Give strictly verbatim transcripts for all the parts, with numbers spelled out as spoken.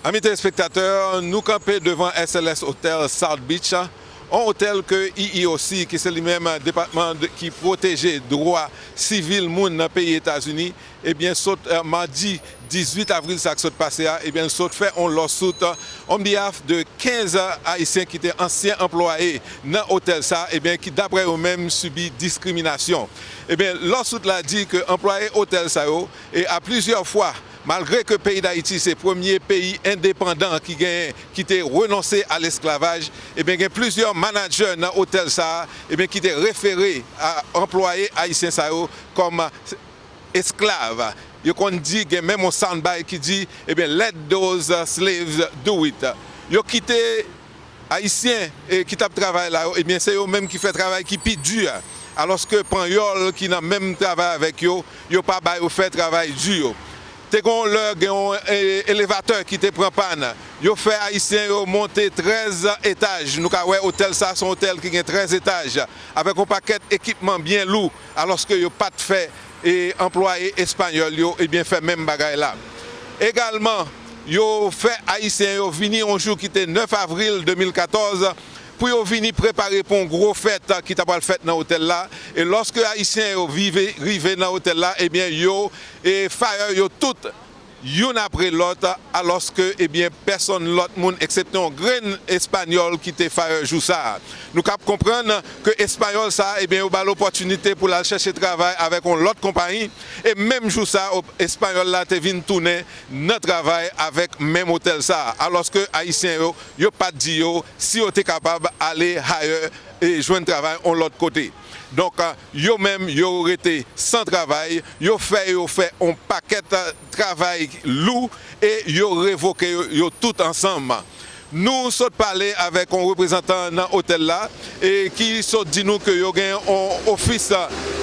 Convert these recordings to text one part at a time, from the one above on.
Ami telespektatè, nou kanpe devan S L S Hotel South Beach, yon otèl ke E E O C, ki se li menm depatman de- ki pwoteje dwa sivil moun nan peyi Etazini, ebyen, sot, eh, madi dizuit avril sa k sot pase a, ebyen, l sot fè yon lawsuit, eh, on behalf de kenz Ayisyen ki te ansyen anplwaye nan otèl sa, ebyen, ki, daprè yo menm, sibi diskriminasyon. Ebyen, lawsuit la di ke anplwaye otèl sa yo, e a plizyè fwa, malgre ke peyi Dayiti se premye peyi endepandan ki genyen, ki te renonse a lesklavaj, ebyen, gen plizyè manadjè nan otèl sa a, ebyen, ki te refere a anplwaye ayisyen sa yo kòm esklav. Yo konn di, gen menm yon soundbite ki di, ebyen, "Let those, uh, slaves do it." Yo kite Ayisyen, eh, ki t ap travay la yo, ebyen, se yo menm ki fè travay ki pi di a. Alòske panyòl ki nan menm travay avèk yo, yo pa ba yo fè travay di yo. Te gen yon lè, gen yon, eh, elevatè ki te pran pàn. Yo fè Ayisyen yo monte trèz etaj. Nou ka wè otèl sa, se yon otèl ki gen trèz etaj, avèk yon pakèt ekipman byen lou, alòske yo pa t fè, eh, anplwaye espanyòl yo, ebyen, fè menm bagay la. Egalman, yo fè Ayisyen yo vini yon jou ki te nèf avril de mil katòz pou yo vini prepare pou yon gwo fèt ki ta pral fèt nan otèl la. E lòske Ayisyen yo vive, rive nan otèl la, ebyen, yo, e, fire yo tout, youn apre lòt, alòske, ebyen, pèsonn lòt moun, eksepte yon grenn espanyòl ki te fire jou sa a. Nou kab konprann ke espanyòl sa a, ebyen, yo ba l opòtinite pou l al chèche travay avèk yon lòt konpayi, e menm jou sa a, espanyòl la te vin tounen nan travay avèk menm otèl sa a, alòske ayisyen yo, yo pa t di yo si yo te kapab ale hayè e jwenn travay yon lòt kote. Donk, yo menm, yo rete san travay, yo fè, yo fè yon pakèt travay lou e yo revoke yo, yo tout ansanm. Nou sot pale avèk yon reprezantan nan otèl la e ki sot di nou ke yo gen yon ofis,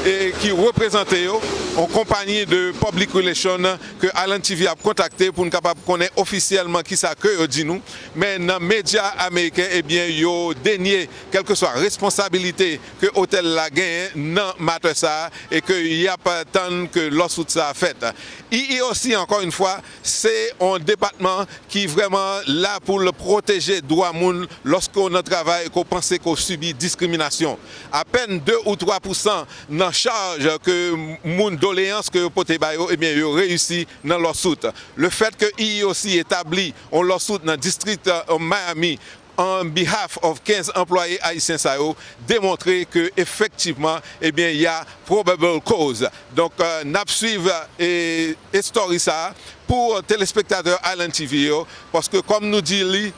e ki reprezante yo, yon konpayi de public relation ke Island T V ap kontakte pou n kapab konnen ofisyèlman kisa ke yo di nou. Men nan medya ameriken, ebyen, yo denye kèlkeswa responsabilite ke otèl la genyen nan matter sa a e ke y ap tann ke lawsuit sa a fèt. E E O C, ankò yon fwa, se yon depatman ki vrèman la pou l pwoteje dwa moun lòske w nan travay ke w panse ke w sibi diskriminasyon. Apèn de ou twa pousan nan chaj ke moun, doleyans ke yo pote ba yo, ebyen, yo reyisi nan lawsuit. Lefèt ke E E O C etabli yon lawsuit nan distrik, eh, Miami, on behalf of kenz anplwaye ayisyen sa yo, demontre ke efektivman, ebyen, y a probable cause. Donk, eh, n ap swiv, eh, story sa a pou telespektatè Island T V yo, paske kòm nou di li,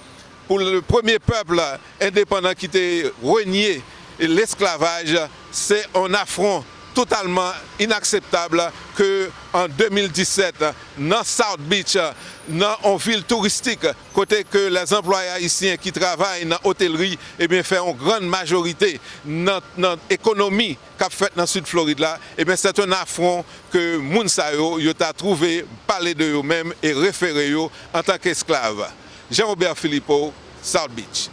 pou le premye pèp endepandan ki te renye lesklavaj, se yon afwon totalman inakseptab ke an de mil disèt, nan South Beach, nan yon vil touristik, kote ke lèzanplwaye ayisyen ki travay nan otelri, ebyen, fè yon grann majorite nan, nan ekonomi k ap fèt nan Sid Florid la, ebyen, se yon afwon ke moun sa yo, yo ta twouve pale de yo menm e refere yo antanke esklav. Jean Robert Philippot, South Beach.